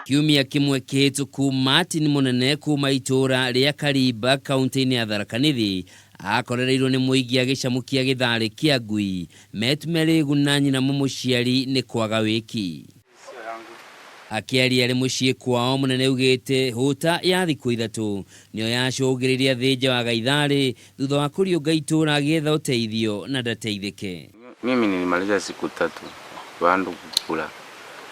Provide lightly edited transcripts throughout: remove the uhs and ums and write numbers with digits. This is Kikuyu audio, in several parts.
Kiumia kĩmwe kĩhĩtũku Martin Mũnene kuma itũũra rĩa Karimba kaunti-inĩ ya Tharaka Nithi akorereirwo nĩ mũingĩ agĩcamũkia gĩtharĩ kĩa ngui Met Merĩgu na nyina mũmũciari nĩ kwaga wĩki. Akĩaria arĩ mũciĩ kwao Mũnene augĩte hũta ya thikũ ithatũ nĩyo yacũngĩrĩirie athĩnje wa gaitharĩ thutha wa kũriũnga itũũra agĩetha ũteithio na ndateithĩke. Mimi nilimaliza siku 3 bandu kukula.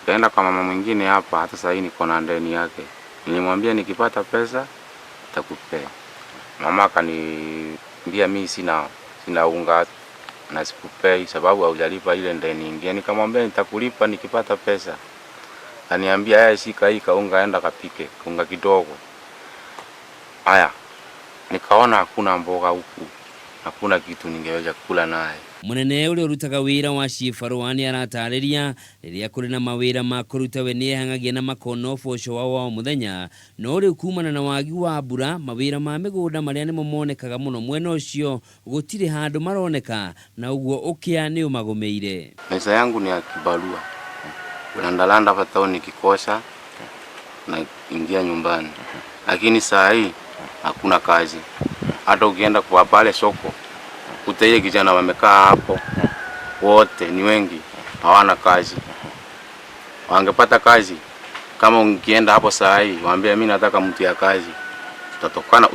Nikaenda kwa mama mwingine hapa, hata sasa niko na ndeni yake. Nilimwambia nikipata pesa nitakupea. Mama akaniambia mimi sina unga na sikupei sababu haujalipa ile ndeni nyingine. Nikamwambia nitakulipa nikipata pesa. Akaniambia haya, shika hii kaunga, enda kapike unga kidogo. Haya, nikaona hakuna mboga huku, hakuna kitu ningeweza kula naye. Munene ũrĩa ũrutaga wĩra wa cibarũa nĩ aratarĩria rĩrĩa kũrĩ na mawĩra ma kũruta we nĩehang'agia na makona ũboco wao wa o mũthenya, no rĩu kumana na wagi wa mbura mawĩra ma mĩgũnda marĩa nĩmo monekaga mũno mwena ũcio gũtirĩ handũ maroneka na ũguo ũkĩa nĩ ũmagũmĩire. Maisha yangu ni ya kibarua, landalanda hapa town nikikosa na ingia nyumbani, lakini saa hii hakuna kazi. Hata ukienda kwa pale soko kuta ile kijana wamekaa hapo wote ni wengi hawana kazi. Wangepata kazi kama ukienda hapo saa hii waambie mimi nataka mtu ya kazi, utatokana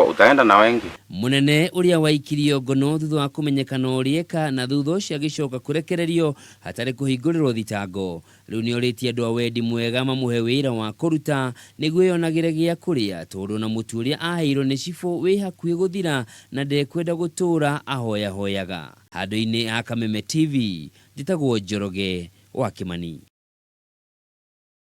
utaenda na wengi. Munene ũrĩa waikirio ngono thutha wa kũmenyekana ũrĩa eka na thutha ũcio agĩcoka kũrekererio hatarĩ kũhingũrĩrwo thitango, rĩu nĩorĩtie andũ a wendi mwega mamũhe wĩra wa kũruta nĩguo eyonagĩre gĩa kũrĩa tondũ na mũtu ũrĩa aheirwo nĩ cibũ wĩ hakuhĩ gũthira na ndekwenda gũtũũra ahoyahoyaga. Handũ-inĩ ha Kameme TV, njĩtagwo Njoroge wa Kĩmani.